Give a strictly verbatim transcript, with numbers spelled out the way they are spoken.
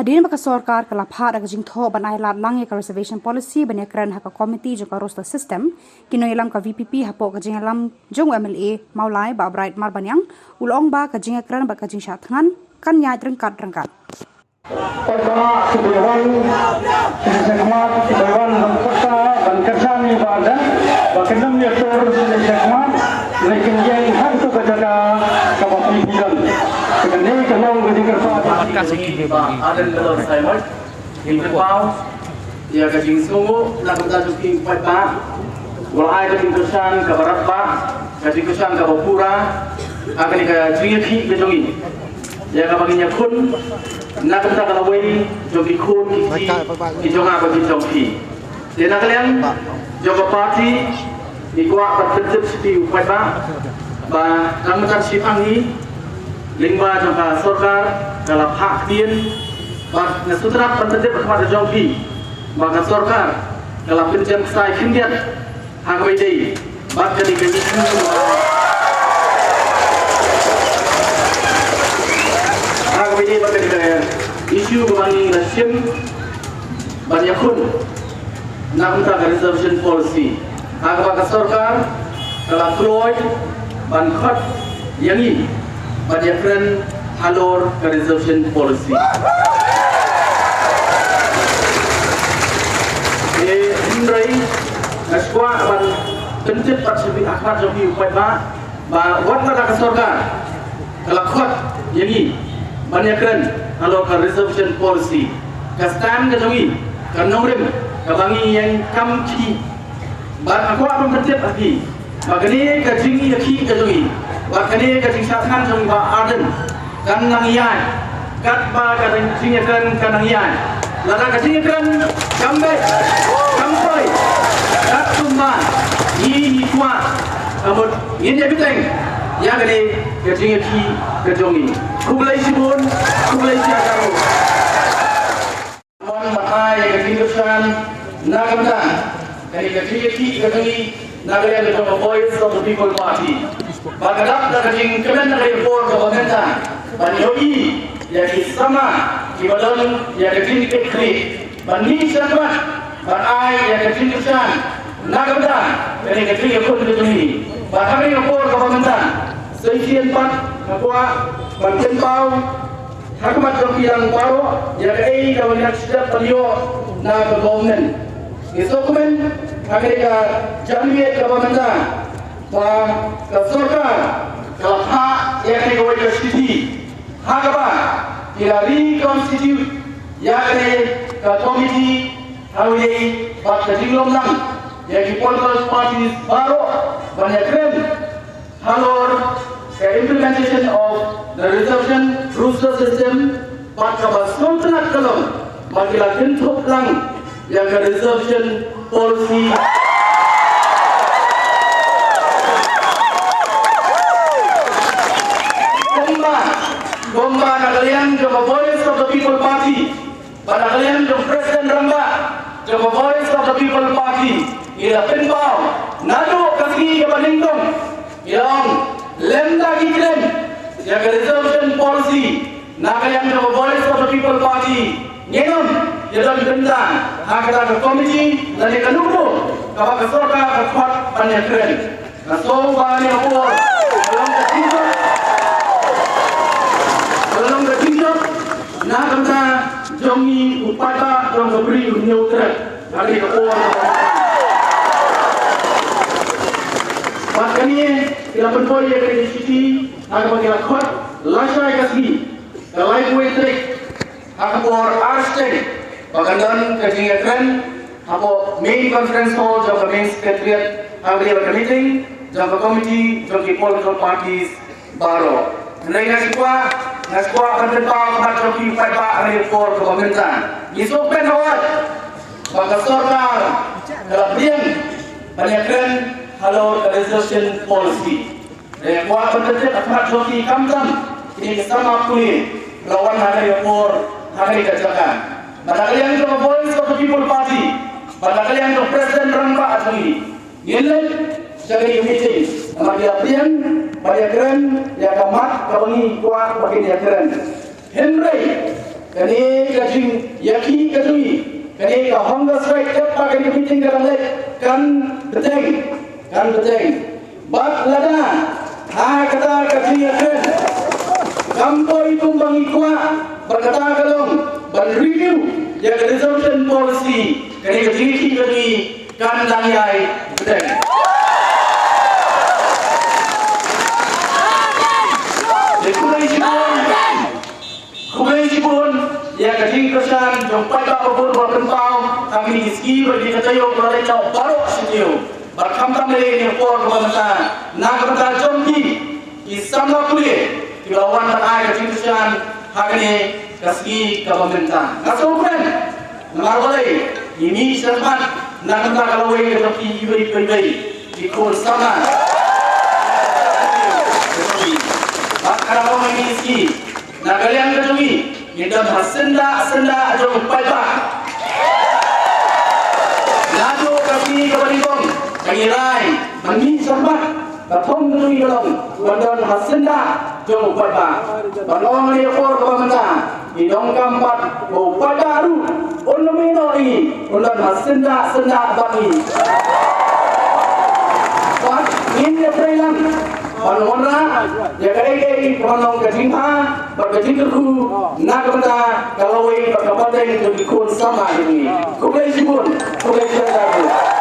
Hadien ba ka sorkar ka la phah da ka jingthoh ban ai lad lang ïa ka reservation policy ban ïakren ha ka komiti jong ka roster system, ki nongïalam ka V P P hapoh ka jingïalam jong u M L A Mawlai Bah Bright Marbaniang u la ong ba ka jingïakren bad ka jingshah thngan kan ïaid ryngkat ryngkat. Paidbah kiba wan, kiba sngewkhmat, kiba wan ban pyrta, ban kyrshan ïa Bah Ardent, ba kin ym ïatur ne sngewkhmat ne kin ïeng ha kato ka jaka kaba phi phi don. Kane ka long ka jingkyrpad. Ka seki de ba Ardent ka long sai mai. Kin kyrpad ïa ka jingsngewnguh na ka bynta jong phi paidbah. Wat ai ka jingkyrshan kaba radbah, ka jingkyrshan kaba pura ha kane ka jingïakhih ka jong ngi. Ïa kaba ngin ïakhun na ka bynta ka lawei jong ki khun ki kti ki jong nga bad ki jong phi. Te na ka liang jong ka party ngi kwah ban pyntip sha phi u paidbah ba tang mynta shiphang hi lyngba jong ka sorkar ka la phah ktien bad nga sngewtynnat ban pyntip ha khmat jong phi ba ka sorkar ka la pynjem ksai khyndiat ha kaba ïadei bad kane ka issue, ha kaba ïadei bad kane ka issue kaba ngi la shim ban ïakhun na ka bynta ka reservation policy ha kaba ka sorkar ka la kloi ban khot ïa ngi ban ïakren halor ka reservation policy. Te hynrei nga kwah ban pyntip pat sha phi ha khmat jong phi u paidbah ba wat lada ka sorkar ka la khot ïa ngi ban ïakren halor ka reservation policy, ka stand ka jong ngi ka nongrim kaba ngi ïeng kam khih. Bad nga kwah ban pyntip ha phi ba kane ka jingïakhih ka jong ngi bad kane ka jingshah thngan jong ngi Bah Ardent kan nang ïaid katba ka jingïakren kan nang ïaid. Lada ka jingïakren kam beit, kam poi, kat kumba ngi ngi kwah, ka mut ngin ïa bteng ïa kane ka jingïakhih ka jong ngi. Khublei shibun, khublei shihajar nguh. Wan ban ai ïa ka jingkyrshan na ka bynta kane ka jingïakhih ka jong ngi na ka liang ka jong ka Voice of the People Party. Ba ka dap da ka jingkmen na ka por kaba mynta ban ïohi ïa ki samla kiba don ïa ka jingkitkhlieh ban mih shakhmat ban ai ïa ka jingkyrshan na ka bynta kane ka jingïakhun ka jong ngi. Ba ha kane ka por kaba mynta sa shisien pat nga kwah ban pynpaw ha khmat jong phi lang baroh ïa kaei kaba ngi hap step ban ïoh na ka government. Ngi sngewkmen ha kane ka janmiet kaba mynta ba ka sorkar ka la phah ïa kane kawei ka shithi ha kaba ki la reconstitute ïa kane ka komiti ha kaba ïadei bad ka jinglong lang ïa ki political parties baroh ban ïakren halor ka implementation of the reservation roster system bad kaba sngewtynnat ka long ba ki la kynthup lang ïa ka reservation policy. Kumba, kumba na ka liang jong ka Voice of the People Party, bad na ka liang jong President Rangbah jong ka Voice of the People Party, ngi la pynpaw naduh ka sngi kaba nyngkong, ngi la ong lymda ki kren ïa ka reservation policy na ka liang jong ka Voice of the People Party, ngin ym ïa don bynta ha kata ka komiti lane kano kano kaba ka sorkar ka khot ban ïakren. Nga sngew ba ha kane ka por ka long ka jingjop, ka long ka jingjop na ka bynta jong ngi u paidbah jong ka Ri u Hynñiewtrep. Ha kane ka por bad kane ki la pynpoi ïa kane ka shithi ha kaba ki la khot lashai ka sngi, ka laiphew tarik, ha ka por ar shiteng ba kan don ka jingïakren hapoh main conference hall jong ka main secretariat, ha kaba ïa ka meeting jong ka committee jong ki political parties baroh. Hynrei nga sngewkwah, nga sngewkwah ban pynpaw ha khmat jong phi paidbah ha kane ka por kaba mynta. Ngi sngewkmen hawei ba ka sorkar ka la pdiang ban ïakren halor ka reservation policy. Nga kwah ban pyntip ha khmat jong phi, khamtam kine ki samla pule ba la wan ha kane ka por, ha kane ka jaka. Bad na ka liang jong ka Voice of the People Party, bad na ka liang jong President Rangbah jong ngi, ngin leit sha kane ka meeting namar ki la pdiang ban ïakren ïa ka mat kaba ngi kwah ba kin ïakren. Hynrei kane ka ïa ki ka jong ngi. Kane ka hunger strike, katba kane ka meeting ka dang leit, kan bteng, kan bteng. Bad lada ha kata ka jingïakren kam poi kumba ngi kwah, bad kata ka long ban review ïa ka reservation policy, kane ka jingïakhih ka jong ngi kan dang ïai bteng. Te khublei shibun. Khublei shibun ïa ka jingkyrshan jong paidbah ba bun ba pynpaw ha kine ki sngi bad ki taïew ba la leit noh baroh shi taïew. Bad khamtam lei ha kane ka por kaba mynta, na ka bynta jong ki, ki samla pule kiba la wan ban ai ka jingkyrshan ha kane ka sngi kaba mynta. Nga sngewkmen namar balei, ngi mih sha khmat na ka bynta ka lawei ka jong ki iwei pa iwei ki khun samla. Bad ka la ong ïa ngi, na ka liang ka jong ngi, ngin don ha syndah syndah jong u paidbah. Naduh ka sngi kaba nyngkong ba ngi rai ban mih sha khmat, ka thong ka jong ngi ka long ban don ha syndah jong u paidbah. Ban ong ïa ka por kaba mynta, ngi donkam pat ba u paidbah ruh un ym ïehnoh ïa ngi, un don ha syndah syndah bad ngi. Bad ngin ïatreilang ban wanrah ïa kaei kaei kaba long ka jingbha bad ka jingkyrkhu na ka bynta ka lawei bad ka pateng jong ki khun samla jong ngi. Khublei shibun, khublei shibun.